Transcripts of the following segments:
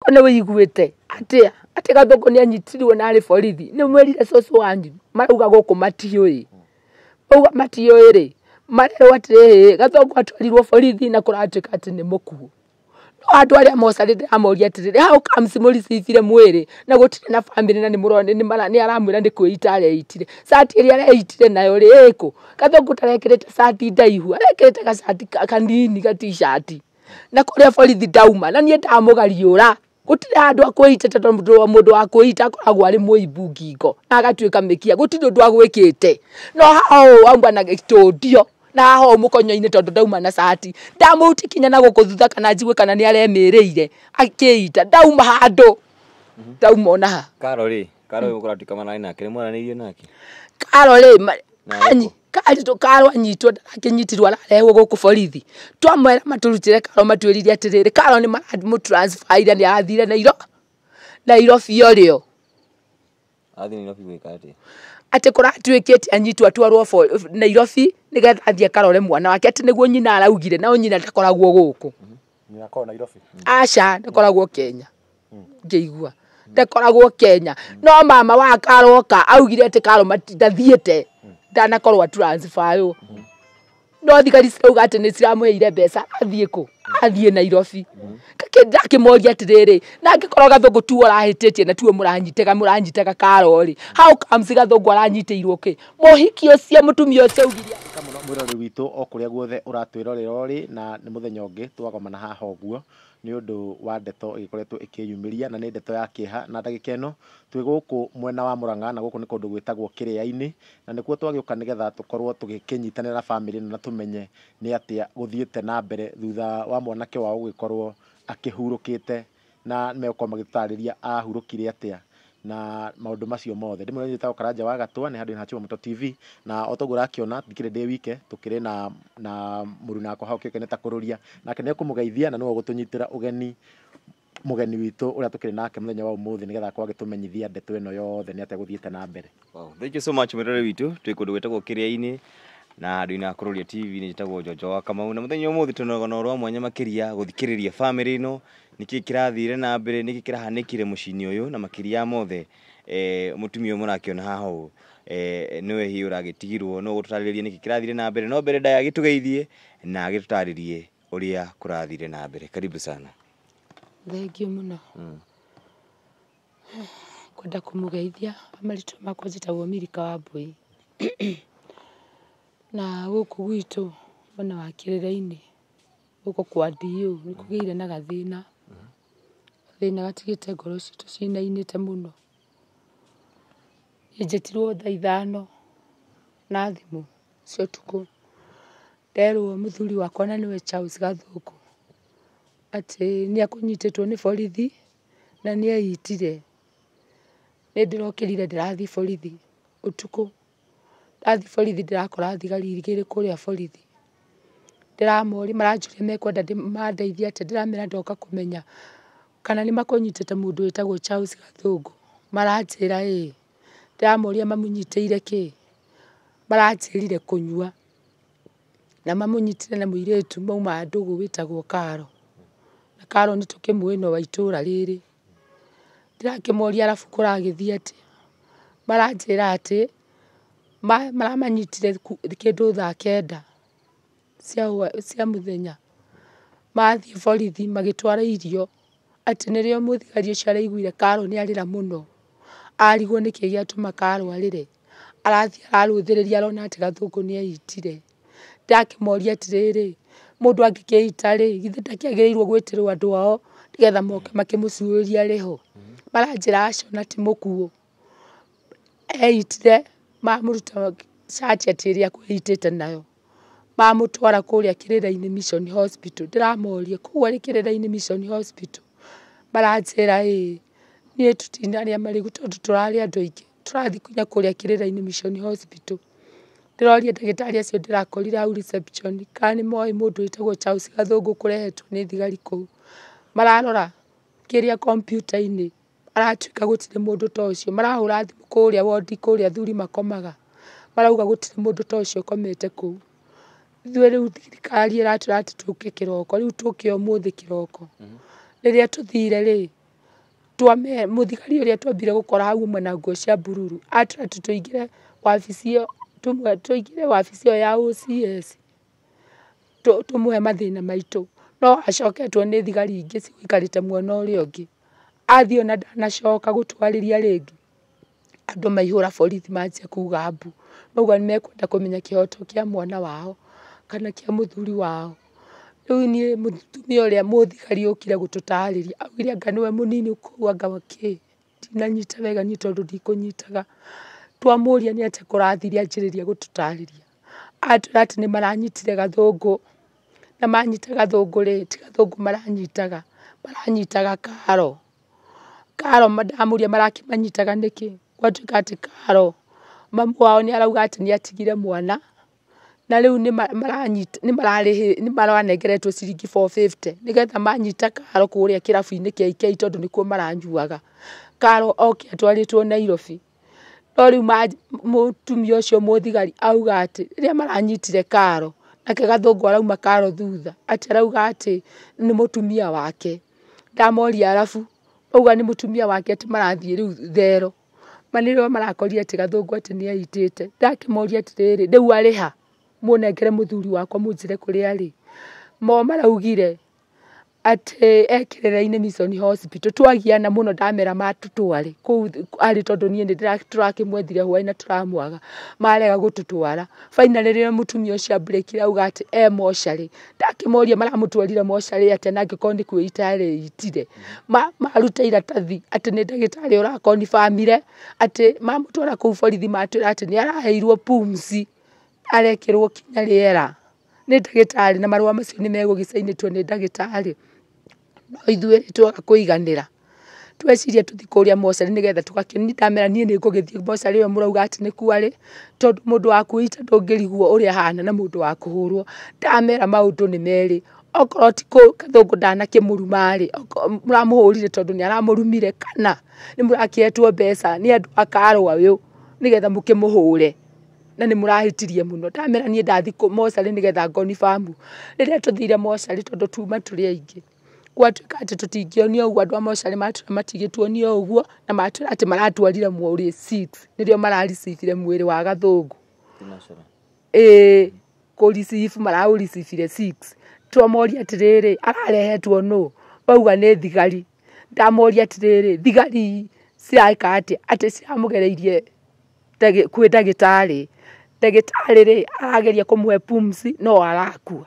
Nĩ wĩiguĩte atĩa atĩ Gathũngũ nĩ anyitirwo na arĩ borithi? Nĩ mwĩrire cũcũ wanyu? Marauga gũkũ matiũĩ. Mauga matiũĩ rĩ, marerwo atĩrĩrĩ, Gathũngũ atwarirwo borithi na kũratuĩka atĩ nĩ mũkuũ. No andũ arĩa mocarĩ ndĩramoria atĩrĩrĩ, how comes mũricibire mwĩrĩ na gũtirĩ na bamĩrĩ na nĩ aramwĩra nĩ kwĩita areitire? Cati ĩrĩa areitire nayo rĩ, ĩkũ? Gathũngũ tarekĩrĩte cati ndaihu, arekĩrĩte gacati kanini ga t-shirt. Na kũrĩa borithi ndauma, na niĩ ndamũgariũra. Gũtirĩ handũ akwĩitĩte tondũ mũndũ wa kwĩita akoragwo arĩ mũimbu ngingo na agatuĩka mĩkia, gũtirĩ ũndũ agwĩkĩte. No haha ũũ auma na gĩtũndio na haha ũũ mũkonyo-inĩ tondũ ndauma na cati. Ndamũhuti kinya na gũkũ thutha kana njigue kana nĩ aremĩrĩire akĩita, ndauma handũ, ndauma ona ha. Karo rĩ, Karo ũyũ ũratuĩka mararĩ nake, nĩ mwaranĩirie nake? Karo rĩ, Karo anyitwo, ndarakĩnyitirwo ararehwo gũkũ borithi. Twamwĩra matũrutĩre Karo, matwĩrire atĩrĩrĩ, Karo nĩ maramũtransferire, nĩ arathire Nairobi orĩo. Athiĩ Nairobi gwĩka atĩa? Atĩ kũratuĩkĩte anyitwo atwarwo Nairobi nĩgetha athiĩ akarore mwana wake, atĩ nĩguo nyina araugire, nao nyina ndakoragwo gũkũ. Nyina akoragwo Nairobi? Aca, ndakoragwo Kenya. Ngĩigua ndakoragwo Kenya. No mama wa Karo oka augire atĩ Karo ndathiĩte, ndanakorwo transferwo. No thigari cirauga atĩ nĩ ciramũheire mbeca, athiĩ kũ? Athiĩ Nairobi. Ndakĩmoria atĩrĩrĩ, na angĩkorwo Gathũngũ tuo ũrahĩtĩtie na tuo mũranyitaga Karo rĩ, how comes Gathũngũ aranyitĩirwo kĩ? Mũhiki ũcio, mũtumia ũcio augire. Mũno mwĩroreri witũ o kũrĩa guothe ũratwĩrorera ũrĩ, na nĩ mũthenya ũngĩ twagomana haha ũguo nĩ ũndũ wa ndeto ĩgĩkoretwo ĩkĩyumĩria, na nĩ ndeto ya kĩeha. Na ndagĩka ĩno twĩ gũkũ mwena wa Murang'a, na gũkũ nĩ kũndũ gwĩtagwo Kĩrĩa-inĩ, na nĩkuo twagĩũka nĩgetha tũkorwo tũgĩkĩnyitanĩra na bamĩrĩ ĩno na tũmenye nĩ atĩa gũthiĩte na mbere thutha wa mwanake wao gũgĩkorwo akĩhurũkĩte, na megũkorwo magĩtũtarĩria ahurũkire atĩa na maũndũ macio mothe. Ndĩmwĩre njĩtagwo Karanja wa Gatwa, nĩ handũ ha Moto TV, na o toguo ũrakĩona ndikĩrĩ ndĩ wike, tũkĩrĩ na mũruna wakwa hau kĩũke nĩ ta kũrũria, nake nĩ ekũmũgeithia na nĩwe ũgũtũnyitĩra ũgeni mũgeni witũ ũrĩa tũkĩrĩ nake mũthenya wa ũmũthĩ, nĩgetha akorwo agĩtũmenyithia ndeto ĩno yothe nĩ atĩa gũthiĩte na mbere. Wow. Thank you so much mwĩrore witũ, twĩ kũndũ gwĩtagwo Kĩrĩa-inĩ na handũ-inĩ ha Kũrũria TV, nĩ njĩtagwo Njonjo wa Kamau, na mũthenya ũmũthĩ twĩna rũgano rwa mwanya makĩria gũthikĩrĩria bamĩrĩ ĩno, nĩkĩ kĩrathire na mbere, nĩkĩ kĩrahanĩkire mũciĩ-inĩ ũyũ, na makĩria ya mothe mũtumia ũyũ mũrakĩona haha ũũ nĩwe hihi ũragĩtigirwo, no ũgũtũtarĩria nĩkĩ kĩrathire na mbere. No mbere ndaya agĩtũgeithie na agĩtũtarĩrie ũrĩa kũrathire na mbere. Karibu sana. Thengiũ mũno. Kwenda kũmũgeithia, marĩtwa makwa njĩtagwo Milika Wambui. Na gũkũ gwitũ mwena wa Kĩrĩra-inĩ, gũkũ kwa DU nĩ kũgĩire na gathĩna. Gathĩna gatigĩte ngoro citũ cinainĩte mũno. Njĩtirwo thaa 5 na thimũ cia ũtukũ. Nderwo mũthuri wakwa na nĩwe Charles Gathũngũ atĩ nĩ akũnyitĩtwo nĩ borithi na nĩ eitire. Nĩ ndĩrokĩrire ndĩrathiĩ borithi ũtukũ. Ndathiĩ borithi ndĩrakora thigari igĩrĩ kũrĩa borithi. Ndĩramoria, maranjũria mekwenda mandeithie atĩa, ndĩramera ndoka kũmenya kana nĩ makũnyitĩte mũndũ wĩtagwo Charles Gathũngũ. Maranjĩra ĩĩ. Ndĩramoria mamũnyitĩire kĩ? Maranjĩrire kũnyua. Na mamũnyitire na mũirĩtu mauma ndũgũ wĩtagwo Karo. Na Karo nĩ tũkĩmũĩ no wa itũra rĩrĩ. Ndĩrakĩmoria arabu kũragĩthiĩ atĩa? Maranjĩra atĩ maramanyitire kĩndũ thaa 9 cia mũthenya. Mathiĩ borithi magĩtwara irio, atĩ nĩrĩo mũthigari ũcio araiguire Karo nĩ arĩra mũno. Arigwo nĩkĩ gĩatũma Karo arĩre. Arathiĩ ararũthĩrĩria arona atĩ Gathũngũ nĩ eitire. Ndakĩmoria atĩrĩrĩ, mũndũ angĩkĩita rĩ, githĩ ndakĩagĩrĩirwo gwĩtĩrwo andũ ao nĩgetha moke makĩmũcuĩrie arĩ ho? Maranjĩra aca ona ti mũkuũ. Eitire, mamũruta cati atĩ ĩrĩa akwĩitĩte nayo. Mamũtwara kũrĩa Kĩrĩra-inĩ Mission Hospital. Ndĩramoria kũu arĩ Kĩrĩra-inĩ Mission Hospital. Maranjĩra ĩĩ, niĩ tũtinarĩa marĩgũ tondũ tũrarĩ andũ aingĩ. Tũrathiĩ nginya kũrĩa Kĩrĩra-inĩ Mission Hospital. Ndĩroria ndagĩtarĩ acio ndĩrakorire hau reception kana nĩ moĩ mũndũ wĩtagwo Charles Gathũngũ kũrehetwo nĩ thigari kũu. Mararora kĩrĩa kompiuta-inĩ, maratuĩka gũtirĩ mũndũ ta ũcio. Marahũra thimũ kũrĩa wondi kũrĩa athuri makomaga. Marauga gũtirĩ mũndũ ta ũcio ũkomete kũu. Ithuĩ rĩu thirikari ĩratwĩra atĩ tũke kĩroko, rĩu tũke ũmũthĩ kĩroko. Rĩrĩa tũthire rĩ, Twame mũthigari ũrĩa twambire gũkora hau ũmwe na nguo cia mbururu atwĩra tũingĩre wabici ĩyo, tũingĩre wabici ĩyo ya OCS tũmũhe mathĩna maitũ, no acoketwo nĩ thigari ingĩ cigũikarĩte mwena ũrĩa ũngĩ. Athiĩ ona ndanacoka gũtwarĩria rĩngĩ, andũ maihũra borithi manjia kuga mbu, mauga nĩ mekwenda kũmenya kĩhoto kĩa mwana wao kana kĩa mũthuri wao. Rĩu niĩ mũtumia ũrĩa mũthigari ũkire gũtũtarĩria augire anga nĩwe mũnini kũu anga kĩ, ndinanyita wega niĩ tondũ ndikũnyitaga. Twamũria nĩ atĩa kũrathire anjĩrĩria gũtũtarĩria, atwĩra atĩ nĩ maranyitire Gathũngũ, na manyita Gathũngũ rĩ, ti Gathũngũ maranyitaga, maranyitaga Karo. Karo ndamũria marakĩmanyitaga nĩkĩ, gwatuĩka atĩ Karo mamu wao nĩ arauga atĩ nĩ atigire mwana, na rĩu nĩ maranengeretwo ciringi 450 nĩgetha manyita Karo kũrĩa kĩrabu-inĩ kĩa IK tondũ nĩkuo maranyuaga. Karo oke atwarĩtwo Nairobi. No rĩu mũtumia ũcio mũthigari auga atĩ rĩrĩa maranyitire Karo, nake Gathũngũ arauma Karo thutha, atĩ arauga atĩ nĩ mũtumia wake. Ndamoria arabu, auga nĩ mũtumia wake atĩ marathiĩ rĩu thero. Ma nĩrĩo marakorire atĩ Gathũngũ atĩ nĩ eitĩte. Ndakĩmoria atĩrĩrĩ, rĩu arĩ ha? Mũnengere mũthuri wakwa mũnjĩre kũrĩa arĩ. Mo maraugire atĩ e Kĩrĩra-inĩ Mission Hospital. Twagiana mũno ndamera matũtware kũu arĩ tondũ niĩ nĩ tũrakĩmwethire hwaĩ na tũramwaga, marega gũtũtwara. Finally rĩrĩa mũtumia ũcio ambĩrĩkire auga atĩ e mocarĩ, ndakĩmoria maramũtwarire mocarĩ atĩa na angĩkorwo nĩ kwĩita areitire. Maruta iratathi atĩ nĩ ndagĩtarĩ ũrakonibamire atĩ mamũtwara kũu borithi matwĩra atĩ nĩ araheirwo pumzi, arekĩrwo kinya rĩera nĩ ndagĩtarĩ, na marũa macio nĩ megũgĩcainĩtwo nĩ ndagĩtarĩ. No ithuĩ twaga kũiganĩra, tweciria tũthiĩ kũrĩa mocarĩ nĩgetha tũgakĩ, ndamera niĩ nĩ ngũgĩthiĩ mocarĩ ĩyo mũrauga atĩ nĩkuo arĩ, tondũ mũndũ wa kwĩita ndũngĩrigwo ũrĩa ahana na mũndũ wa kũhũrwo. Ndamera maũndũ nĩ merĩ, okorwo ti Gathũngũ ndanakĩmũruma rĩ, mũramũhũrire tondũ nĩ aramũrumire, kana nĩ mũrakĩhetwo mbeca nĩ andũ a Karo ũyũ nĩgetha mũkĩmũhũre na nĩ mũrahĩtirie mũno. Ndamera niĩ ndathiĩ mocarĩ nĩgetha ngonibamu. Rĩrĩa tũthire mocarĩ tondũ tuma tũrĩ aingĩ, gwatuĩka atĩ tũtingĩonio ũguo, andũ a mocarĩ matwĩra matigĩtuonia ũguo, na matwĩra atĩ maratwarire mwĩrĩ 6 nĩrĩo mararicibire mwĩrĩ wa Gathũngũ. Ĩĩ kũricibu maraũricibire 6. Twamoria atĩrĩrĩ, ararehetwo nũ? Bauga nĩ thigari. Ndamoria atĩrĩrĩ, thigari cireka atĩa? Atĩ ciramũgereirie kwĩ ndagĩtarĩ. Ndagĩtarĩ rĩ, arageria kũmũhe pumzi no arakua.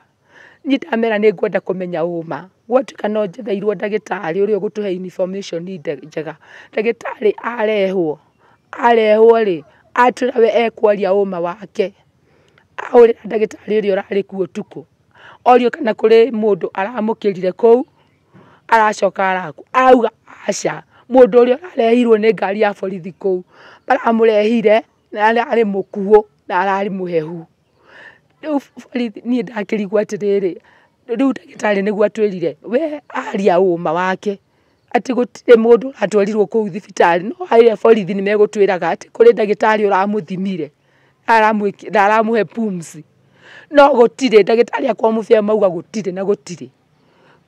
Niĩ ndamera nĩ ngwenda kũmenya ũma. Gwatuĩka no njetheirwo ndagĩtarĩ ũrĩa ũgũtũhe information njega. Ndagĩtarĩ arehwo, arehwo rĩ, atwĩra we ekwaria ũma wake. Ahũrĩra ndagĩtarĩ ũrĩa ũrarĩ kuo ũtukũ, orio kana kũrĩ mũndũ aramũkĩrire kũu, aracoka arakua. Arauga aca, mũndũ ũrĩa ũrarehirwo nĩ ngari ya borithi kũu, maramũrehire na ararĩ mũkuũ na ararĩ mũhehu. Rĩu borithi niĩ ndakĩrigwo atĩrĩrĩ, rĩu ndagĩtarĩ nĩguo atwĩrire we aria ũma wake atĩ gũtirĩ mũndũ ũratwarirwo kũu thibitarĩ, no harĩa borithi nĩ megũtwĩraga atĩ kũrĩ ndagĩtarĩ ũramũthimire na aramũhe pumzi, no gũtirĩ ndagĩtarĩ akwa mũbĩa mauga gũtirĩ na gũtirĩ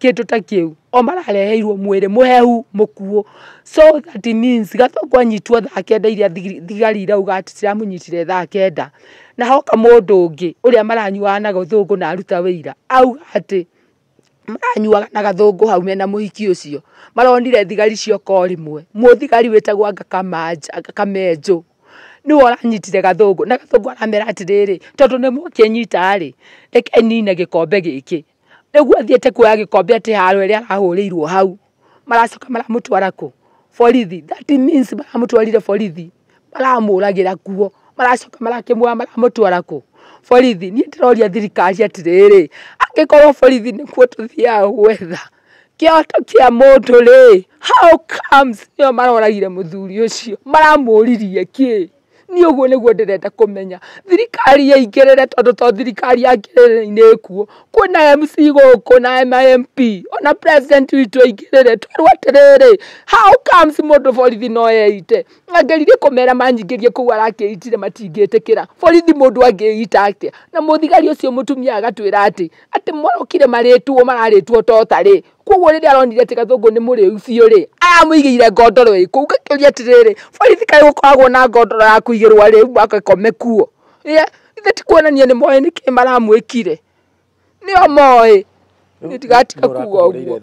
kĩndũ ta kĩu, o marareheirwo mwĩrĩ mũhehu mũkuũ. So that means Gathũngũ anyitwo thaa kenda iria thigari irauga atĩ ciramũnyitire thaa kenda, na hoka mũndũ ũngĩ ũrĩa maranyuaga na Gathũngũ na aruta wĩira auga atĩ maranyuaga na Gathũngũ hau mena mũhiki ũcio, maronire thigari cioka o rĩmwe, mũthigari wĩtagwo anga Kamenjũ nĩwe ũranyitire Gathũngũ, na Gathũngũ aramera atĩrĩrĩ, tondũ nĩ mwakĩnyita rĩ, reke nine gĩkombe gĩkĩ. Nĩguo athiĩte kuoya gĩkombe atĩ haro ĩrĩa arahũrĩirwo hau, maracoka maramũtwara kũ? Borithi. That means maramũtwarire borithi, maramũragĩra kuo, maracoka marakĩmuoya maramũtwara kũ? Borithi. Niĩ ndĩroria thirikari atĩrĩrĩ, angĩkorwo borithi nĩkuo tũthiaga gwetha kĩhoto kĩa mũndũ rĩ, how comes nĩo maroragire mũthuri ũcio, maramũririe kĩ? Niĩ ũguo nĩguo ndĩrenda kũmenya. Thirikari ĩingĩrĩre tondũ to thirikari ya kĩrĩra-inĩ ĩkuo, kwĩna MC gũkũ na MP, ona president witũ aingĩrĩre, twerwo atĩrĩrĩ, how comes mũndũ borithi no eite? Ngeririe kũmera manyingĩrie kũu arakĩitire matingĩtĩkĩra. Borithi mũndũ angĩita atĩa? Na mũthigari ũcio mũtumia agatwĩra atĩ atĩ marokire marĩtwo mararĩtwo tota rĩ, Koguo rĩrĩa aronire atĩ Gathũngũ nĩ mũrĩu biũ rĩ, aramũigĩire ngondoro ĩ kũu. Ngakĩũria atĩrĩrĩ, borithi kaĩ gũkoragwo na ngondoro ya kũigĩrwo arĩu magakome kuo? Ithe ti kuonania nĩ moĩ nĩkĩ maramwĩkire, nĩo moĩ. Niĩ ndigatiga kuga ũguo.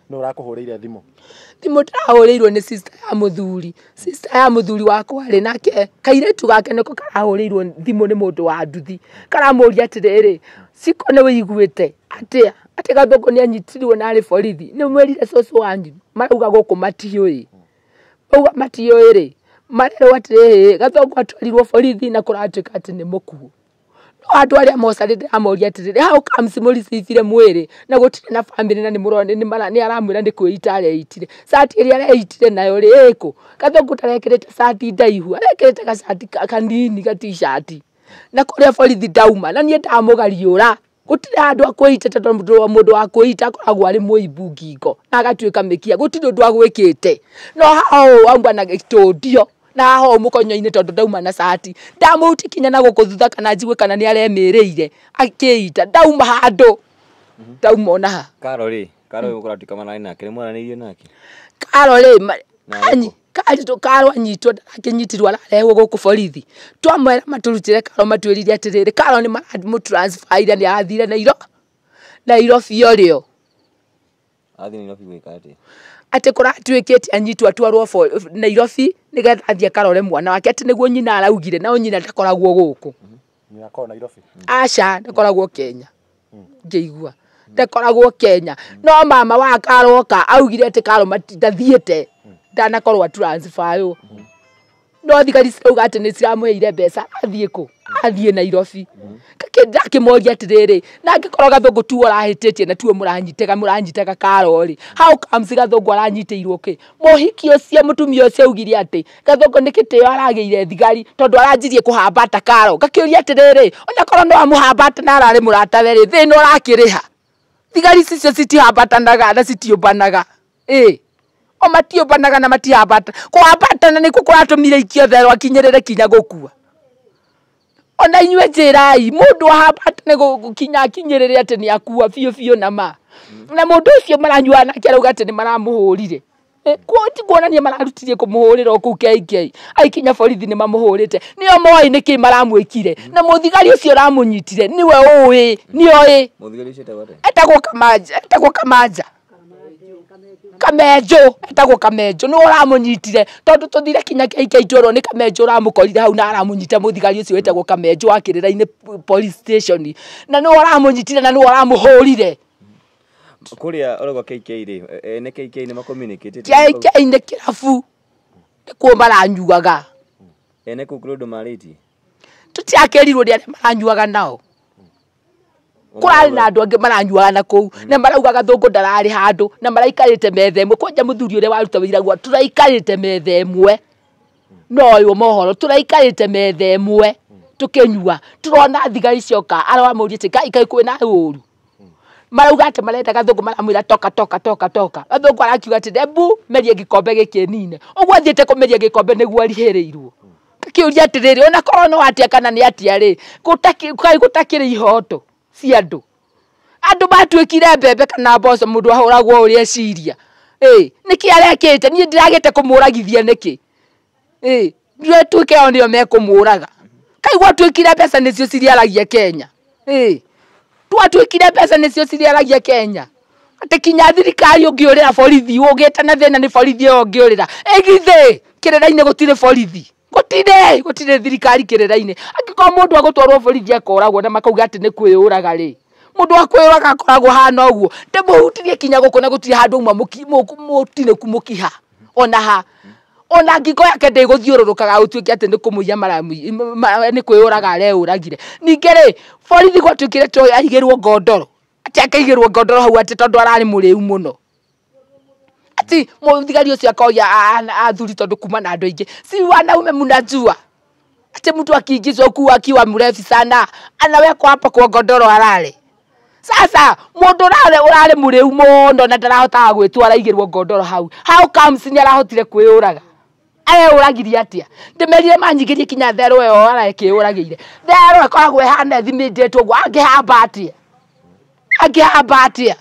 Nũ ũrakũhũrĩire thimũ? Thimũ ndĩrahũrĩirwo nĩ sister ya mũthuri. Sister ya mũthuri wakwa rĩ, nake kairĩtu gake nĩko karahũrĩirwo thimũ nĩ mũndũ wa nduthi. Karamũria atĩrĩrĩ, Ciko nĩ wĩiguĩte atĩa atĩ Gathũngũ nĩ anyitirwo na arĩ borithi? Nĩ mwĩrire cũcũ wanyu? Marauga gũkũ matiũĩ. Mauga matiũĩ rĩ, marerwo atĩrĩrĩ, Gathũngũ atwarirwo borithi na kũratuĩka atĩ nĩ mũkuũ. No andũ arĩa mocarĩ ndĩramoria atĩrĩrĩ, how comes mũricibire mwĩrĩ na gũtirĩ na family na nĩ aramwĩra nĩ kwĩita areitire. Cati ĩrĩa areitire nayo rĩ ĩkũ? Gathũngũ tarekĩrĩte cati ndaihu, arekĩrĩte gacati kanini ga t-shirt. Na kũrĩa borithi ndauma, na niĩ ndamũgariũra. Gũtirĩ handũ akwĩita tondũ mũndũ wa kwĩita akoragwo arĩ mũimbu ngingo na agatuĩka mĩkia, gũtirĩ ũndũ agwĩkĩte. No haha ũũ auma na gĩtũndio na haha ũũ mũkonyo-inĩ tondũ ndauma na cati. Ndamũhuti kinya na gũkũ thutha kana njigue kana nĩ aremĩrĩire akĩita, ndauma handũ, ndauma ona ha. Karo rĩ, Karo ũyũ ũratuĩka mararĩ nake, nĩ mwaranĩirie nake? Karo rĩ, Karo anyitwo ndarakĩnyitirwo ararehwo gũkũ borithi. Twamwĩra matũrutĩre Karo matwĩrire atĩrĩrĩ, Karo nĩ maramũtransferire nĩ arathire Nairobi orĩo. Athiĩ Nairobi gwĩka atĩa? Atĩ kũratuĩkĩte anyitwo atwarwo Nairobi nĩgetha athiĩ akarore mwana wake, atĩ nĩguo nyina araugire, nao nyina ndakoragwo gũkũ. Nyina akoragwo Nairobi? Aca, ndakoragwo Kenya. Ngĩigua ndakoragwo Kenya. No mama wa Karo oka augire atĩ Karo ndathiĩte, ndanakorwo atransferwo. No thigari cirauga atĩ nĩ ciramũheire mbeca, athiĩ kũ? Athiĩ Nairobi. Ndakĩmoria atĩrĩrĩ, na angĩkorwo Gathũngũ tuo ũrahĩtĩtie na tuo mũranyitaga Karo rĩ, how comes Gathũngũ aranyitĩirwo kĩ? Mũhiki ũcio mũtumia ũcio augire atĩ Gathũngũ nĩ gĩtĩo aragĩire thigari tondũ aranjirie kũhambata Karo. Ngakĩũria atĩrĩrĩ, onakorwo no amũhambate na ararĩ mũratawe rĩ, thĩna ũrakĩrĩha? Thigari icio citihambatanaga na citiũmbanaga. Ĩ o matiũmbanaga na matihambata. Kũhambatana nĩkuo kũratũmire ikio therũ akinyĩrĩre kinya gũkua. Ona inyuĩ njĩrai, mũndũ ahambata nĩ gũkinya akinyĩrĩre atĩ nĩ akua biũ biũ na ma. Na mũndũ ũcio maranyuaga nake arauga atĩ nĩ maramũhũrire. Ti kuonania mararutirie kũmũhũrĩra o kũu KK. Aikinya borithi nĩ mamũhũrĩte. Nĩo moĩ nĩkĩ maramwĩkire. Na mũthigari ũcio ũramũnyitire nĩwe ũĩ, nĩoĩ. Mũthigari ũcio etagwo atĩa? Etagwo Kamanja, etagwo Kamanja. Kamenjo, etagwo Kamenjo, nĩwe ũramũnyitire tondũ tũthire kinya KK twerwo nĩ Kamenjo ũramũkorire hau na aramũnyita mũthigari ũcio wĩtagwo Kamenjo wa Kĩrĩra-inĩ police station, na nĩwe ũramũnyitire na nĩwe ũramũhũrire. Kũrĩa ũrauga KK rĩ, ene KK nĩ macommunicatĩte? KK nĩ kĩrabu, nĩkuo maranyuaga. Ene kũu kũrĩ ũndũ marĩtie? Tũtirakĩrirwo nĩ arĩa maranyuaga nao. Kũrarĩ na andũ angĩ maranyuaga na kũu na marauga Gathũngũ ndararĩ handũ na maraikarĩte metha ĩmwe. Kwanja mũthuri ũrĩa waruta wĩira gwa tũraikarĩte metha ĩmwe, no ũyũ mohoro, tũraikarĩte metha ĩmwe tũkĩnyua, tũrona thigari cioka, aramũria atĩ Ngai kaĩ kwĩna ũru. Marauga atĩ marenda Gathũngũ, maramwĩra toka toka toka toka. Gathũngũ arakiuga atĩ ebu merie gĩkombe gĩkĩ nine. Ũguo athiĩte kũmeria gĩkombe nĩguo arihĩrĩirwo. Ngakĩũria atĩrĩrĩ, ona korwo no atĩa kana nĩ atĩa rĩ, kaĩ gũtakĩrĩ ihoto cia andũ? Andũ matuĩkire mbembe kana mboco, mũndũ ahũragwo ũrĩa eciria. Ĩ nĩkĩ arekĩte? Niĩ ndĩragĩte kũmũragithia nĩkĩ? Ĩ tuĩke o nĩo mekũmũraga. Kaĩ gwatuĩkire mbeca nĩcio ciriaragia Kenya? Ĩ twatuĩkire mbeca nĩcio ciriaragia Kenya, atĩ kinya thirikari ũngĩũrĩra borithi, ũgĩte na thĩna nĩ borithi ĩyo ũngĩũrĩra. Ĩgithĩ Kĩrĩra-inĩ gũtirĩ borithi, gũtirĩ thirikari Kĩrĩra-inĩ. Angĩkorwo mũndũ agũtwarwo borithi akoragwo na makauga atĩ nĩ kwĩyũraga rĩ, mũndũ wa kwĩyũraga akoragwo hana ũguo. Ndĩmũhutirie kinya gũkũ na gũtirĩ handũ auma mũtinĩku mũkiha ona ha. Ona ngingo yake ndĩgũthiũrũrũkaga gũtuĩke atĩ nĩ kũmũiya nĩ kwĩyũraga areyũragire. Ningĩ rĩ, borithi gwatuĩkire to aigĩrwo ngondoro, atĩ akaigĩrwo ngondoro hau atĩ tondũ ararĩ mũrĩu mũno. Ati mũthigari ũcio akoria athuri tondũ kuma na andũ aingĩ, si wanaume mnajua ati mtu akiingizwa huku akiwa mrefu sana anawekwa hapa kwa ngondoro alale. Sasa mũndũ ũrarĩ mũrĩu mũno na ndarahotaga gwĩtwara aigĩrwo ngondoro hau, how comes nĩ arahotire kwĩyũraga? Areyũragirie atĩa? Ndĩmerire manyingĩrie kinya therũ ĩyo arekĩyũragĩire. Therũ ĩkoragwo ĩhana ĩthimĩtĩtwo ũguo, angĩhamba atĩa? Angĩhamba atĩa?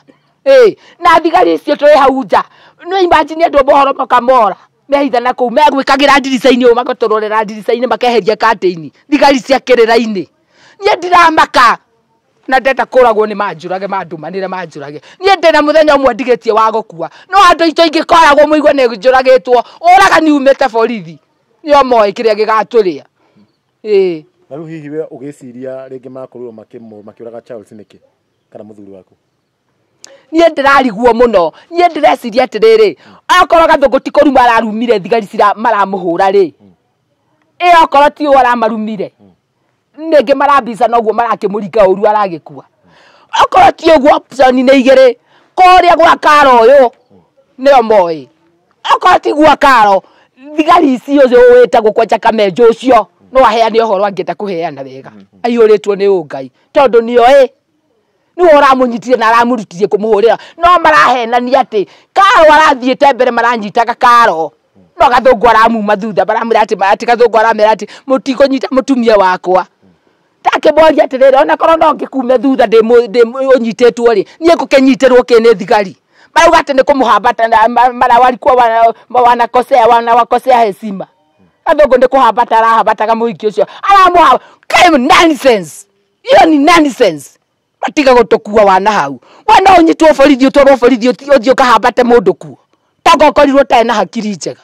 Na thigari icio tũrĩ hau nja nĩ imagine andũ mohoro makamora mehitha na kũu megwĩkagĩra ndirica-inĩ ũũ magatũrorera ndirica-inĩ makeheria curtain thigari cia kĩrĩra-inĩ. Niĩ ndiramaka na ndenda kũragwo nĩ manjũrage mandũmanĩre manjũrage. Niĩ ndĩna mũthenya ũmwe ndigĩtie wa gũkua no andũ aitũ ingĩkoragwo mũigue nĩ njũragĩtwo ũragani umĩte borithi nĩo moĩ kĩrĩa gĩgatũrĩa. Na rĩu hihi we ũgĩciria rĩngĩ makorirwo makĩũraga Charles nĩkĩ kana mũthuri waku? Niĩ ndĩrarigwo mũno. Niĩ ndĩreciria atĩrĩrĩ, akorwo Gathũngũ ti kũruma ararumire thigari cira maramũhũra rĩ, ĩ okorwo ti ũũ aramarumire ningĩ marambica noguo marakĩmũringa ũru aragĩkua. Okorwo ti ũguo option nĩ igĩrĩ, kũrĩa gwa Karo ũyũ nĩo moĩ. Okorwo ti gwa Karo, thigari ici ũcio wĩtagwo kwanja Kamenjo ũcio no aheane ũhoro angĩenda kũheana wega aiyũrĩtwo nĩ ũngai tondũ nĩoĩ nĩwe ũramũnyitire na aramũrutirie kũmũhũrĩra. No marahenania atĩ Karo arathiĩte mbere maranyitaga Karo no Gathũngũ aramuma thutha maramwĩra atĩ Gathũngũ aramera atĩ mũtikũnyita mũtumia wakwa. Ndakĩmoria atĩrĩrĩ, ona korwo no ngĩkume thutha ndĩ ũnyitĩtwo rĩ, niĩ ngũkĩnyitĩrwo kĩ nĩ thigari? Marauga atĩ nĩ kũmũhambata walikuwa wanakosea wanawakosea heshima. Gathũngũ nĩ kũhambata arahambataga mũhiki ũcio aramũha nonsense. Hiyo ni nonsense. Matiga gũtũkua wana hau. We no ũnyitwo borithi ũtwarwo borithi ũthiĩ ũkahambate mũndũ kuo tonga ũkorirwo ũtarĩ na hakiri njega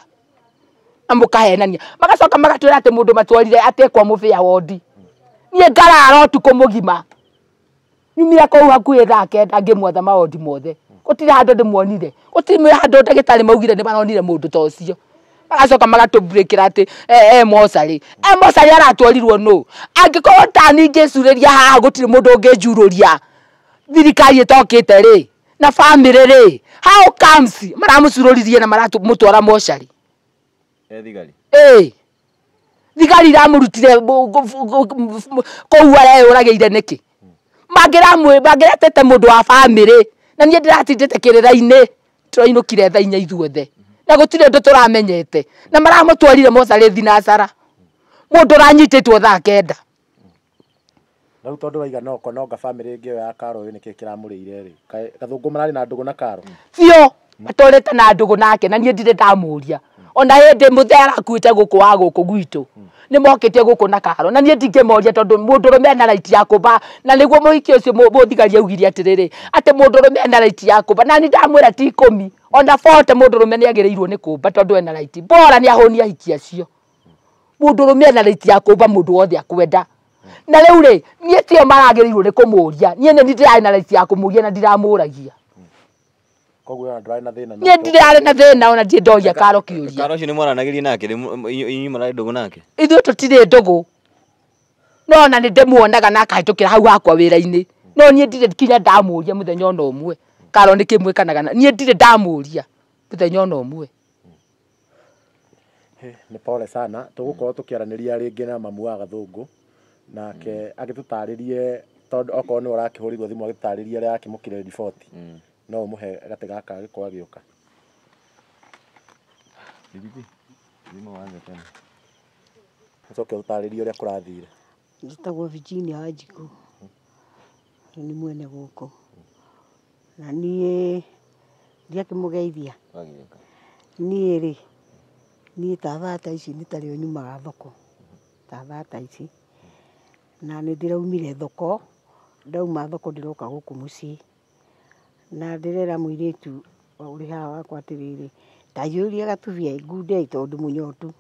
na mũkahenania. Magacoka magatwĩra atĩ mũndũ matwarire atĩ kwa mũbĩa wondi. Niĩ ngarara ũtukũ mũgima nyumire kũu hakuhĩ thaa kenda ngĩmwetha mawondi mothe gũtirĩ handũ ndĩmuonire, gũtirĩ handũ ndagĩtarĩ maugire nĩ maronire mũndũ ta ũcio. Magacoka magatũbreakĩra atĩ e mocarĩ. E mocarĩ aratwarirwo nũ? Angĩkorwo ta niĩ ingĩcurĩria haha gũtirĩ mũndũ ũngĩnjurũria thirikari ĩtokĩte rĩ na bamĩrĩ rĩ, how comes maramũcurũririe na maramũtwara mocarĩ? Thigari. Thigari iramũrutire kũu areyũragĩire nĩkĩ? Mangĩretete mũndũ wa bamĩrĩ na niĩ ndĩratindĩte kĩrĩra-inĩ tũrainũkire thaa inya ithuothe na gũtirĩ ũndũ tũramenyete na maramũtwarire mocarĩ thinacara mũndũ ũranyitĩtwo thaa kenda. Na rĩu tondũ waiga no kononga bamĩrĩ ĩngĩ ĩyo ya Karo ĩ nĩkĩ kĩramũrĩire rĩ, Gathũngũ mararĩ na ndũgũ na Karo? Biũ matũrĩte na ndũgũ nake na niĩ ndirĩ ndamũria. Ona hĩndĩ mũthee arakuĩte gũkũ wa gũkũ gwitũ nĩ mokĩte gũkũ na Karo na niĩ ndingĩmoria tondũ mũndũrũme ena right ya kũmba na nĩguo mũhiki ũcio mũthigari augire atĩrĩrĩ atĩ mũndũrũme ena right ya kũmba na niĩ ndamwĩra ti ikũmi ona 40 mũndũrũme nĩ agĩrĩirwo nĩ kũmba tondũ ena right bora nĩ ahũni ahiki acio. Mũndũrũme ena right ya kũmba mũndũ wothe akwenda. Na rĩu rĩ niĩ tio maragĩrĩirwo nĩ kũmũria, niĩ nĩ ndĩrarĩ na right ya kũmũria na ndiramũragia. Koguo ona ndũrarĩ na thĩna? Niĩ ndirarĩ na thĩna ona ndirĩ ndoria Karo kĩũria. Karo ũcio nĩ mwaranagĩria nake? Inyuĩ mũrarĩ ndũgũ nake? Ithuĩ tũtirĩ ndũgũ no ona nĩ ndĩmuonaga na akahĩtũkĩra hau hakwa wĩra-inĩ no niĩ ndirĩ kinya ndamũria mũthenya ona ũmwe Karo nĩkĩ mwĩkanaga na niĩ ndirĩ ndamũria mũthenya ona ũmwe. Nĩ pole sana. Tũgũkorwo tũkĩaranĩria rĩngĩ na mamu wa Gathũngũ nake agĩtũtarĩrie tondũ okorwo nĩwe ũrakĩhũrĩirwo thimũ agĩtũtarĩrie ũrĩa akĩmũkĩre riboti no ũmũhe gatĩ gaka agĩkorwo agĩũka. Ũcoke ũtarĩrie ũrĩa kũrathire. Njĩtagwo Virginia Wanjikũ, nĩ mwene gũkũ na niĩ ndiakĩmũgeithia. Niĩ rĩ niĩ ta thaa ta ici nĩ tarĩo nyumaga thoko ta thaa ta ici na nĩ ndĩraumire thoko ndauma thoko ndĩroka gũkũ mũciĩ na ndĩrera mũirĩtu ũrĩ haha wakwa atĩrĩrĩ ta hiũria gatubia ngunde tondũ mũnyotu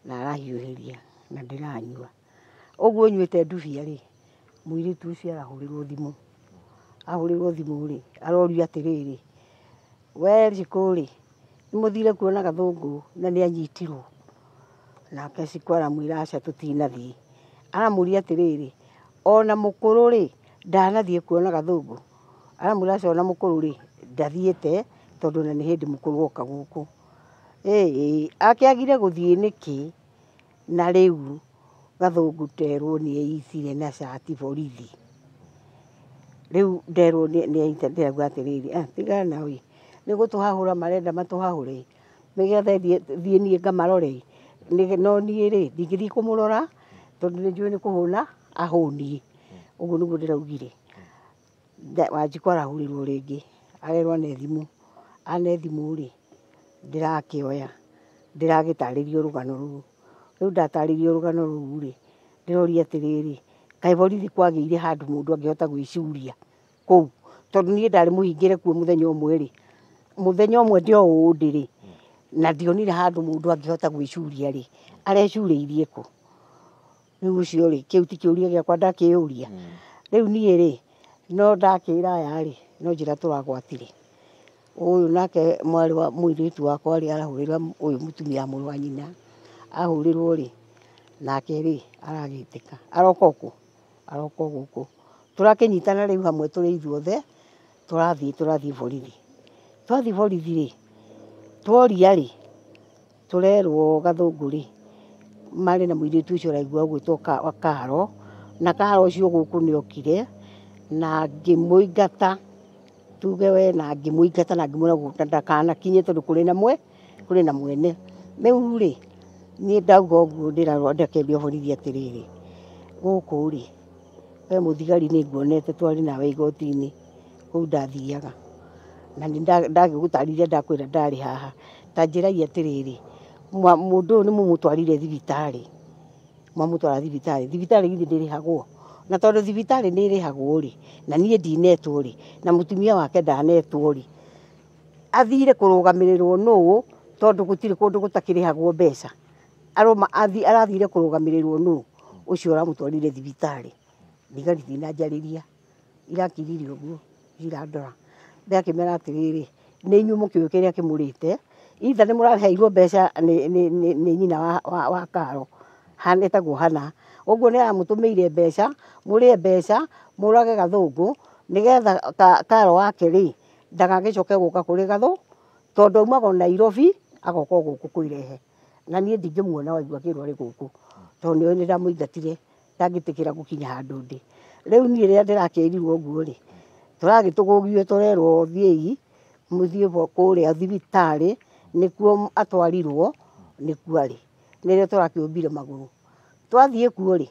na arahiũhĩria na ndĩranyua. Ũguo nyuĩte ndubia rĩ mũirĩtu ũcio arahũrĩrwo thimũ ahũrĩrwo thimũ rĩ arorio atĩrĩrĩ we Cikũ rĩ nĩ mũthire kuona Gathũngũ na nĩ anyitirwo. Nake Cikũ aramwĩra aca tũtinathiĩ. Aramũria atĩrĩrĩ ona mũkũrũ rĩ ndanathiĩ kuona Gathũngũ? Aramwĩra aca ona mũkũrũ rĩ ndathiĩte tondũ ona nĩ hĩndĩ mũkũrũ oka gũkũ. Akĩagire gũthiĩ nĩkĩ na rĩu Gathũngũ nderwo nĩ eitire na cati borithi. Rĩu nderwo nĩ eita ndĩrauga atĩrĩrĩ tigana nawe nĩ gũtũhahũra marenda matũhahũre nĩgetha thiĩ niĩ ngamarore no niĩ rĩ ndingĩthiĩ kũmũrora tondũ nĩ njũĩ nĩ kũhũna ahũniĩ. Ũguo nĩguo ndĩraugire. Wanjikũ arahũrĩrwo rĩngĩ arerwo ane thimũ, ane thimũ rĩ ndĩrakĩoya ndĩragĩtarĩrio rũgano rũu. Rĩu ndatarĩrio rũgano rũu rĩ, ndĩroria atĩrĩrĩ, kaĩ borithi kwagĩire handũ mũndũ angĩhota gwĩcuria kũu, tondũ niĩ ndarĩ mũhingĩre kuo mũthenya ũmwe rĩ, mũthenya ũmwe ndĩ o ũũ ndĩ rĩ, na ndionire handũ mũndũ angĩhota gwĩcuria rĩ, arecurĩirie kũ? Rĩu ũcio rĩ, kĩu ti kĩũria gĩakwa ndakĩyũria. Rĩu niĩ rĩ, no ndakĩra aya rĩ, no njĩra tũragwatire. Ũyũ nake mwarĩ wa mũirĩtu wakwa rĩ, arahũrĩra ũyũ mũtumia mũrũ wa nyina, ahũrĩrwo rĩ, nake rĩ, aragĩtĩka. Aroka ũkũ? Aroka o gũkũ. Tũrakĩnyitana rĩu hamwe tũrĩ ithuothe, tũrathiĩ borithi. Twathiĩ borithi rĩ, tworia rĩ, tũrerwo Gathũngũ rĩ, marĩ na mũirĩtu ũcio ũraigua ũgwĩtwo Karo, na Karo ũcio gũkũ nĩokire, na ngĩmũingata, tuge we na ngĩmũingata na ngĩmwĩra ndakanakinye tondũ kũrĩ na mwene. Rĩu rĩ, niĩ ndauga ũguo ndĩrarora ndakĩambia borithi atĩrĩrĩ, gũkũ rĩ, we mũthigari nĩ nguonete twarĩ nawe igoti-inĩ kũu ndathiaga, na nĩ ndagĩgũtarĩria ndakwĩra ndarĩ haha, ta njĩrai atĩrĩrĩ, mũndũ ũyũ nĩ mũmũtwarire thibitarĩ, mwamũtwara thibitarĩ, thibitarĩ githĩ ndĩrĩhagwo? Na tondũ thibitarĩ nĩ ĩrĩhagwo rĩ, na niĩ ndinetwo rĩ, na mũtumia wake ndanetwo rĩ, athire kũrũgamĩrĩrwo nũũ tondũ gũtirĩ kũndũ gũtakĩrĩhagwo mbeca. Arathire kũrũgamĩrĩrwo nũũ ũcio ũramũtwarire thibitarĩ. Thigari itinanjarĩria, irakirire ũguo irandora. Ndakĩmera atĩrĩrĩ, nĩ inyuĩ mũkĩũĩ kĩrĩa kĩmũrĩte, either nĩ mũraheirwo mbeca nĩ nyina wa Karo, etagwo Hana, ũguo nĩ aramũtũmĩire mbeca, mũrĩe mbeca, mũrage Gathũngũ, nĩgetha Karo wake rĩ, ndagagĩcoke gũka kũrĩ Gathũ, tondũ aumaga o Nairobi, agoka o gũkũ kwĩrehe. Na niĩ ndingĩmuona waigua akĩrwo arĩ gũkũ, tondũ nĩoĩ nĩ ndamũingatire, ndangĩtĩkĩra gũkinya handũ ndĩ. Rĩu niĩ rĩrĩa ndĩrakĩrirwo ũguo rĩ, tũragĩtũgũgio tũrerwo thiĩi, mũthiĩ kũrĩa thibitarĩ, nĩkuo atwarirwo, nĩkuo arĩ. Nĩrĩo tũrakĩũmbire magũrũ. Twathiĩ kuo rĩ,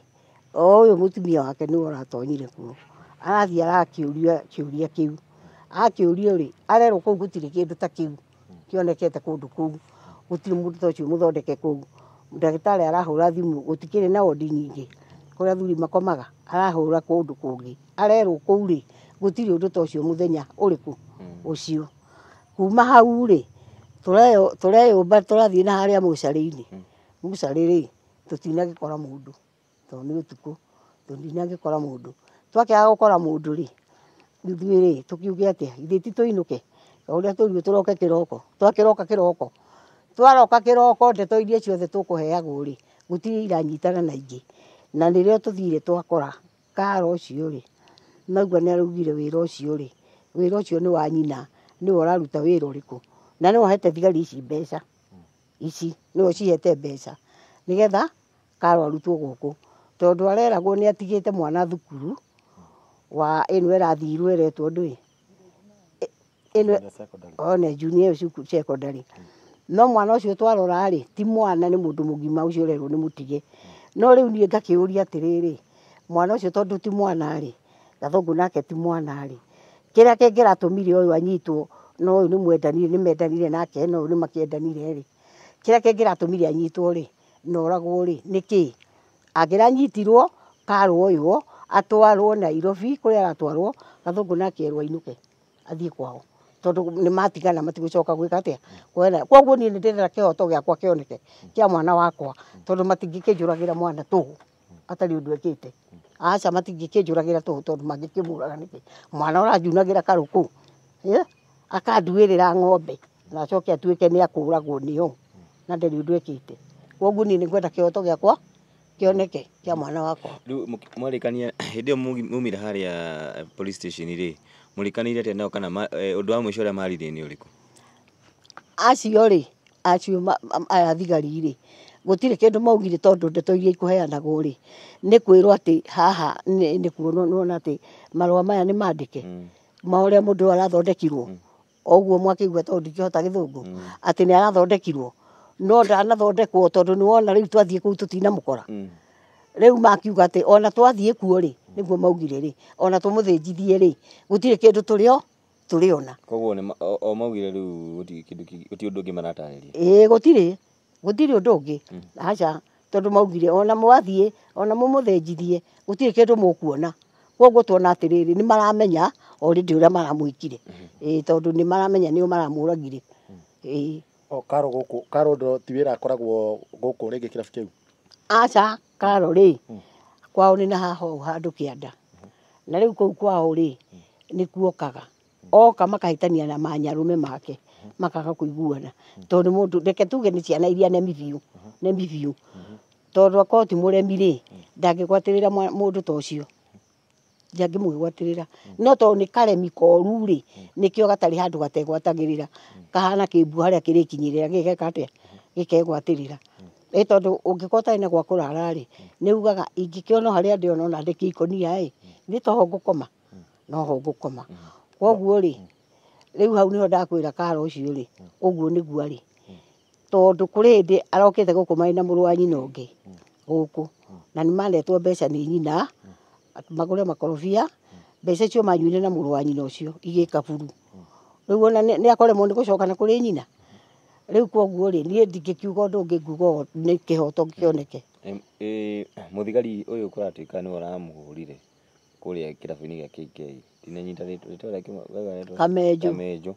o ũyũ mũtumia wake nĩwe ũratonyire kuo. Arathiĩ arakĩũria kĩũria kĩu. Akĩũrio rĩ, arerwo kũu gũtirĩ kĩndũ ta kĩu kĩonekete kũndũ kũu. Gũtirĩ mũndũ ta ũcio mũthondeke kũu. Ndagĩtarĩ arahũra thimũ, gũtikĩrĩ na wondi nyingĩ, kũrĩa athuri makomaga, arahũra kũndũ kũngĩ. Arerwo kũu rĩ, gũtirĩ ũndũ ta ũcio mũthenya ũrĩkũ ũcio. Kuma hau rĩ, tũreyũmba tũrathiĩ na harĩa mũcarĩ-inĩ. Mũcarĩ rĩ, tũtinagĩkora mũndũ, tondũ nĩ ũtukũ, tũtinagĩkora mũndũ. Twakĩaga gũkora mũndũ rĩ, ithuĩ rĩ, tũkiuge atĩa, ithuĩ ti tũinũke, o ũrĩa tũrirwo tũroke kĩroko, twakĩroka kĩroko, twaroka kĩroko ndeto iria ciothe tũkũheagwo rĩ, gũtirĩ iranyitana na ingĩ. Na nĩrĩo tũthire twakora Karo ũcio rĩ, naigua nĩ araugire wĩra ũcio rĩ, wĩra ũcio nĩ wa nyina, nĩwe ũraruta wĩra ũrĩkũ, na nĩwe ũhete thigari ici mbeca, ici nĩwe ũcihete mbeca, nĩgetha Karo arutwo gũkũ, tondũ areragwo nĩ atigĩte mwana thukuru wa ĩno ĩrathirwo ĩretwo ndũĩ, ĩno one junior ĩyo secondary. No mwana ũcio twarora rĩ, ti mwana nĩ mũndũ mũgima ũcio ũrerwo nĩ mũtige. No rĩu niĩ ngakĩũria atĩrĩrĩ, mwana ũcio tondũ ti mwana rĩ, Gathũngũ nake ti mwana rĩ, kĩrĩa kĩngĩratũmire ũyũ anyitwo, na ũyũ nĩ mwendanire, nĩ mendanire nake, na ũyũ nĩ makĩendanire rĩ, kĩrĩa kĩngĩratũmire anyitwo rĩ, na oragwo rĩ, nĩ kĩĩ? Angĩranyitirwo Karo ũyũ atwarwo Nairobi kũrĩa aratwarwo, Gathũngũ nake erwo ainũke athiĩ kwao, tondũ nĩ matigana matigũcoka gwĩka atĩa, kwena. Koguo niĩ nĩ ndĩrenda kĩhoto gĩakwa kĩoneke kĩa mwana wakwa, tondũ matingĩkĩnjũragĩra mwana tũhũ atarĩ ũndũ ekĩte. Aca, matingĩkĩnjũragĩra tũhũ tondũ mangĩkĩmũraga nĩkĩ? Mwana ũranjunagĩra karũkũ, akanduĩrĩra ng'ombe, na acoke atuĩke nĩ akũragwo nĩo, na ndarĩ ũndũ ekĩte. Koguo niĩ nĩ ngwenda kĩhoto gĩakwa kĩoneke kĩa mwana wakwa. Rĩu mwarĩkania hĩndĩ ĩyo mumire harĩa police station rĩ, mũrĩkanĩire atĩa nao, kana ũndũ wa mũico ũrĩa maririe nĩ ũrĩkũ? Acio rĩ, acio aya thigari rĩ, gũtirĩ kĩndũ maugire tondũ ndeto iria ikũheanagwo rĩ, nĩ kwĩrwo atĩ haha nĩ kuonwo nĩwona atĩ marũa maya nĩ mandĩke, ma ũrĩa mũndũ ũyũ arathondekirwo, o ũguo mwakĩigua tondũ ndingĩhota gĩthũngũ, atĩ nĩ arathondekirwo, no ndanathondekwo tondũ nĩwona rĩu twathiĩ kũu tũtinamũkora. Rĩu makiuga atĩ ona twathiĩ kuo rĩ, Nĩguo maugire rĩ, ona tũmũthĩnjithie rĩ, gũtirĩ kĩndũ tũrĩo tũrĩona. Koguo nĩ o maugire rĩu gũtirĩ kĩndũ gũtirĩ ũndũ ũngĩ maratarĩria. Ĩĩ gũtirĩ, gũtirĩ ũndũ ũngĩ. Aca, tondũ maugire ona mwathiĩ, ona mũmũthĩnjithie, gũtirĩ kĩndũ mũkuona. Koguo tuona atĩrĩrĩ, nĩ maramenya already ũrĩa maramwĩkire. Ĩĩ tondũ nĩ maramenya nĩo maramũragire. Ĩĩ. O Karo gũkũ, Karo ndo ti wĩra akoragwo gũkũ rĩngĩ kĩrabu kĩu? Aca, Karo rĩ, kwao nĩ na haha ũũ handũ kĩanda. Na rĩu kũu kwao rĩ, nĩkuo okaga. Oka makahĩtania na manyarũme make, makaga kũiguana. Tondũ mũndũ, reke tuge nĩ ciana iria nemi biũ, nemi biũ. Tondũ akorwo ti mũremi rĩ, ndangĩgwatĩrĩra mũndũ ta ũcio. Ndangĩmwĩgwatĩrĩra. No tondũ nĩ karemi koru rĩ, nĩkĩo gatarĩ handũ gategwatagĩrĩra. Kahana kĩmbu harĩa kĩrĩkinyĩrĩra gĩgeka atĩa? Gĩkegwatĩrĩra. Ĩ tondũ ũngĩkorwo ũtarĩ na gwa kũrara rĩ, nĩ ugaga ingĩkĩona harĩa ndĩona ona ndĩkie ikũnia ĩ, nĩ toho ngũkoma, noho ngũkoma. Koguo rĩ, rĩu hau nĩho ndakwĩra Karo ũcio rĩ, ũguo nĩguo arĩ. Tondũ kũrĩ hĩndĩ arokĩte gũkũ marĩ na mũrũ wa nyina ũngĩ gũkũ, na nĩ manetwo mbeca nĩ nyina, magũre makorobia, mbeca icio manyuire na mũrũ wa nyina ũcio igĩka buru. Rĩu ona nĩ akoremwo nĩ gũcoka na kũrĩ nyina. Rĩu koguo rĩ, niĩ ndingĩkiuga ũndũ ũngĩ nguga o nĩ kĩhoto kĩoneke. Mũthigari ũyũ kũratuĩka nĩwe ũramũhũrire kũrĩa kĩrabu-inĩ gĩa KK. Ndinanyita rĩtwa rĩake wega rĩtwa. Kamenjo. Kamenjo.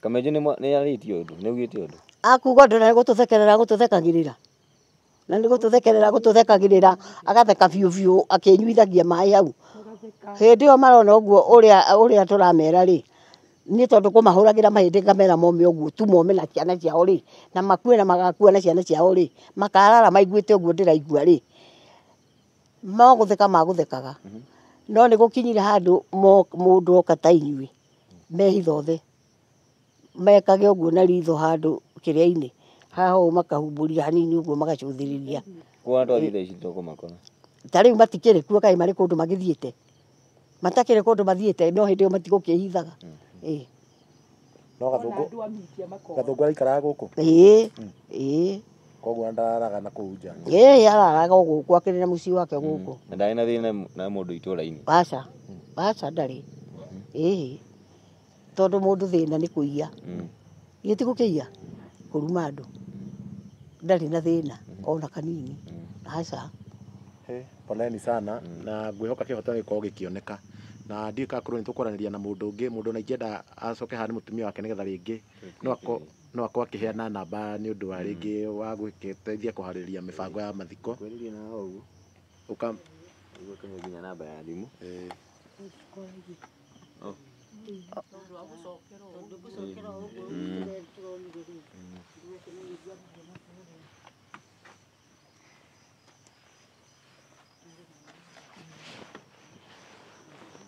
Kamenjo nĩ arĩtie ũndũ, nĩ augĩte ũndũ. Akuga ũndũ na nĩ gũtũthekerera gũtũthekagĩrĩra. Na nĩ gũtũthekerera gũtũthekagĩrĩra, agatheka biũ biũ akĩnyuithagia maĩ hau. Hĩndĩ ĩyo marona ũguo ũrĩa tũramera rĩ, niĩ tondũ kũmahũragĩra mahĩndĩ ngamera mome ũguo tu mome na ciana ciao rĩ, na makue na magakua na ciana ciao rĩ, makarara maiguĩte ũguo ndĩraigua rĩ, no gũtheka magũthekaga. No nĩ gũkinyire handũ mũndũ oka ta inyuĩ, mehitha othe. Mekage ũguo na ritho handũ kĩrĩa-inĩ, haha ũũ makahumbũria hanini ũguo magacũthĩrĩria. Kuona twathiĩ thaa ici tũkũmakora. Ta rĩu matikĩrĩ kuo kaĩ marĩ kũndũ magĩthiĩte. Matakĩrĩ kũndũ mathiĩte no hĩndĩ ĩyo matigũkĩhithaga. Ĩĩ. No Gathũngũ araikaraga gũkũ? Ĩĩ, ĩĩ. Koguo ndararaga na kũu nja. Ĩĩ araraga o gũkũ akĩrĩ na mũciĩ wake gũkũ. Na ndarĩ na thĩna na mũndũ itũra-inĩ. Aca, aca ndarĩ. Ĩĩ. Tondũ mũndũ thĩna nĩ kũiya. Githĩ ti gũkĩiya? Kũruma andũ. Ndarĩ na thĩna ona kanini. Aca. Poleni sana na ngwĩhoka kĩhoto gĩkorwo gĩkĩoneka. Na ndiũĩ kana korwo nĩ tũkwaranĩria na mũndũ ũngĩ, mũndũ ona ingĩenda acoke haha nĩ mũtumia wake nĩgetha rĩngĩ no akorwo akĩheana namba nĩ ũndũ wa rĩngĩ wa gũgĩteithia kũharĩrĩria mĩbango ya mathiko. Kwĩrĩria na ũguo. Ũka Ũguo tũhe nginya namba ya thimũ.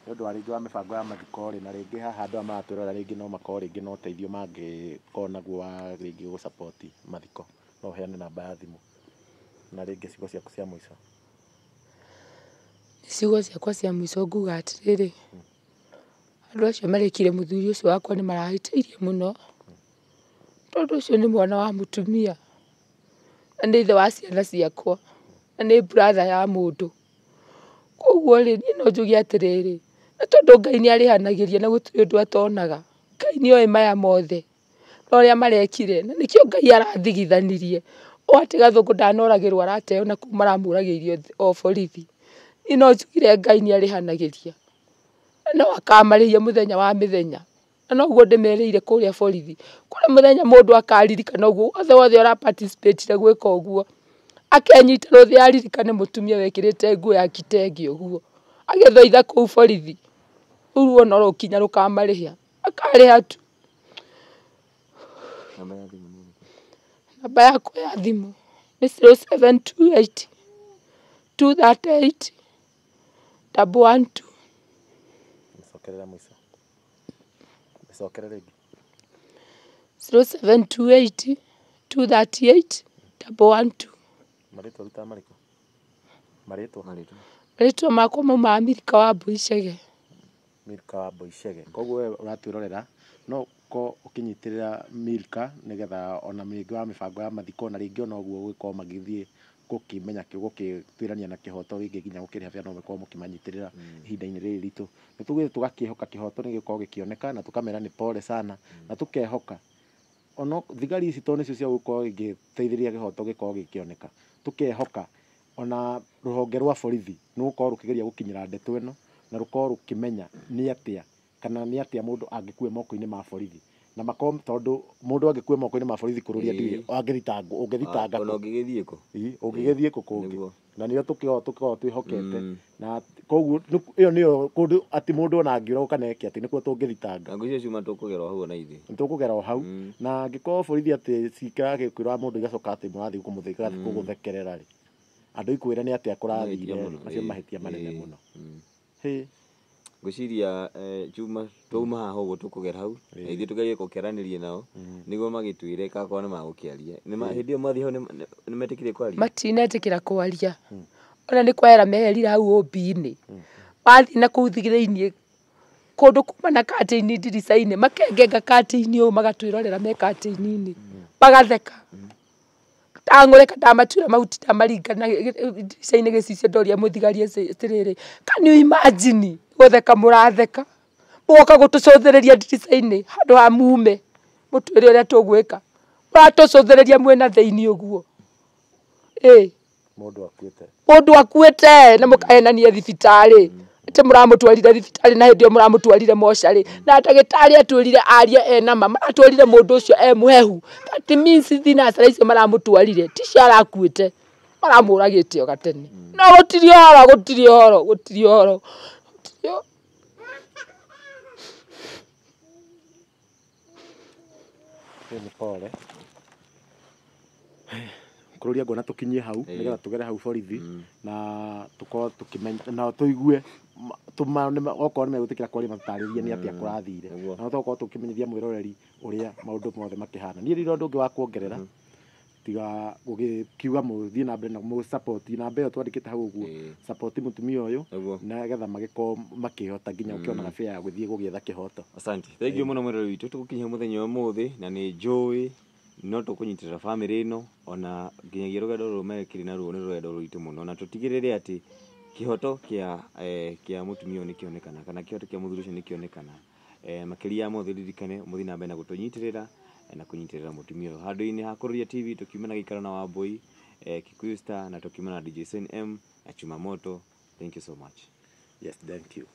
Nĩ ũndũ wa rĩngĩ wa mĩbango ya mathiko rĩ, na rĩngĩ haha andũ aya maratwĩrorera rĩngĩ no makorwo rĩngĩ no ũteithio mangĩkorwo naguo wa rĩngĩ gũ support mathiko. No ũheane namba ya thimũ na rĩngĩ ciugo ciaku cia mũico. Ciugo ciakwa cia mũico nguga atĩrĩrĩ, andũ acio marekire mũthuri ũcio wakwa nĩ marahĩtĩirie mũno, tondũ ũcio nĩ mwana wa mũtumia, na nĩ ithe wa ciana ciakwa, na nĩ brother ya mũndũ. Koguo rĩ, niĩ no njuge atĩrĩrĩ, na tondũ Ngai nĩ arĩhanagĩria na gũtirĩ ũndũ atonaga, Ngai nĩ oĩ maya mothe, na ũrĩa marekire, na nĩkĩo Ngai arathigithanirie, o atĩ Gathũngũ ndanoragĩrwo arateo na kũu maramũragĩire o borithi. Niĩ no njugire Ngai nĩ arĩhanagĩria, na no akamarĩhia mũthenya wa mĩthenya. Na noguo ndĩmerĩire kũrĩa borithi, kũrĩ mũthenya mũndũ akaririkana ũguo wothe wothe ũra participate gwĩka ũguo, akenyita rũthĩa aririkane mũtumia wekĩrĩte nguo ya kitenge ũguo, agĩthoitha kũu borithi, rũu ruo no rũkinya rũkamarĩhia, akarĩha tu. Namba ya thimũ nĩ ĩrĩkũ? Namba yakwa ya thimũ nĩ 0728 238 112. Mĩcokerere mũico. Mĩcokere rĩngĩ. 0728 238 112. Marĩtwa ũrutaga marĩkũ? Marĩtwa? Marĩtwa. Marĩtwa makwa maumaga Milka wa Mbuicege. Milka wa Mbuicege. Koguo we ũratwĩrorera no ũkorwo ũkĩnyitĩrĩra Milka nĩgetha ona rĩngĩ wa mĩbango ya mathiko na rĩngĩ ona ũguo gũgĩkorwo magĩthiĩ Gũkĩmenya gũkĩtuĩrania na kĩhoto rĩngĩ nginya gũkĩrĩha bĩa no mũkorwo mũkĩmanyitĩrĩra ihinda-inĩ rĩrĩ ritũ. Nĩ tugĩte tũgakĩhoka kĩhoto nĩ gĩgũkorwo gĩkĩoneka, na tũkamera nĩ pole sana, na tũkehoka ono thigari ici tondũ nĩcio cia gũkorwo igĩteithĩrĩria kĩhoto gĩkorwo gĩkĩoneka. Tũkehoka ona rũhonge rwa borithi nĩ gũkorwo rũkĩgeria gũkinyĩra ndeto ĩno, na rũkorwo rũkĩmenya nĩ atĩa kana nĩ atĩa mũndũ angĩkue moko-inĩ ma borithi, na makorwo tondũ mũndũ angĩkue moko-inĩ ma borithi kũrũria ndiũĩ angĩthitangwo, ũngĩthitanga Ona ũngĩgĩthiĩ kũ? Ĩ, ũngĩgĩthiĩ kũ kũngĩ? Nĩguo. Na nĩyo tũkĩkoragwo twĩhokete, na koguo ĩyo nĩyo kũndũ atĩ mũndũ ona angĩũragwo kana eke atĩ nĩkuo tũngĩthitanga. Na ngwĩciria cuma tũkũgera o hau ona ithuĩ. Nĩ tũkũgera o hau, na angĩkorwo borithi atĩ cikĩrakwĩra mũndũ igacoka atĩ mũrathiĩ kũmũthika gũgũthekerera rĩ, andũ ikwĩra nĩ atĩa kũrathire, macio mahĩtia manene mũno. Hĩ. Ngwĩciria Juma twauma haha ũguo tũkũgera hau, na ithuĩ tũgerie gũkĩaranĩria nao nĩguo magĩtwĩre kakorwo nĩ magũkĩaria. Hĩndĩ ĩyo mathiĩ hau nĩ metĩkĩrie kwaria? Matinetĩkĩra kwaria. Ona nĩ kwehera meherire hau ũmbi-inĩ, mathiĩ na kũu thĩinĩ kũndũ kuma na katĩini ndirica-inĩ, makengenga katĩini ũũ, magatwĩrorera me katĩini-inĩ, magatheka. Ndang'ũrĩka ndamatuĩra mahuti ndamaringa na ndirica-inĩ gĩcicio, ndoria mũthigari atĩrĩrĩ, can you imagine gũtheka mũratheka, mũgoka gũtũcũthĩrĩria ndirica-inĩ handũ ha mume mũtwĩre ũrĩa tũgwĩka, mũratũcũthĩrĩria mwĩna thĩinĩ ũguo. Ĩ, Mũndũ akuĩte. Mũndũ akuĩte na mũkahenania thibitarĩ atĩ mũramũtwarire thibitarĩ, na hĩndĩ ĩyo mũramũtwarire mocarĩ, na ndagĩtarĩ atwĩrire arie ena ma, maratwarire mũndũ ũcio e mũhehu. That means thinacara icio maramũtwarire ticio arakuĩte, maramũragĩte o gatene. No gũtirĩ ũhoro, gũtirĩ ũhoro, gũtirĩ ũhoro, gũtirĩ ũhoro. Nĩ pole. Kũrũria nguona tũkinyie hau nĩgetha tũgere hau borithi na tũkorwo tũkĩmenya na tũigue okorwo nĩ megwĩtĩkĩra kwaria matũtarĩrie nĩ atĩa kũrathire, na tũkorwo tũkĩmenyithia mwĩroreri ũrĩa maũndũ mothe makĩhana. Niĩ rĩrĩa ũndũ ũngĩ wa kuongerera tiga gũgĩkiuga mũthiĩ na mbere na mũ support namba ĩyo twandĩkĩte hau ũguo, support mũtumia ũyũ nĩgetha magĩkorwo makĩhota nginya ũkĩonaga bĩa ya gũthiĩ gũgĩetha kĩhoto. Asante. Thank you mũno mwĩroreri witũ, tũgũkinyia mũthenya wa ũmũthĩ na nĩ njũĩ no tũkũnyitĩrĩra bamĩrĩ ĩno ona nginyagia rũgendo rũrũ merekire naruo nĩ rũgendo rũritũ mũno, na tũtigĩrĩre atĩ kĩhoto kĩa kĩa mũtumia ũyũ nĩkĩonekana kana kĩhoto kĩa mũthuri ũcio nĩkĩonekana. Makĩria ya mothe ririkane mũthiĩ na mbere na gũtũnyitĩrĩra na kũnyitĩrĩra mũtumia ũyũ. Handũ-inĩ ha Kũrũria TV tũkiuma na gĩikaro na Wambui, Kikuyu Star, na tũkiuma na DJ Sen M na Chuma Moto. Thank you so much. Yes, thank you.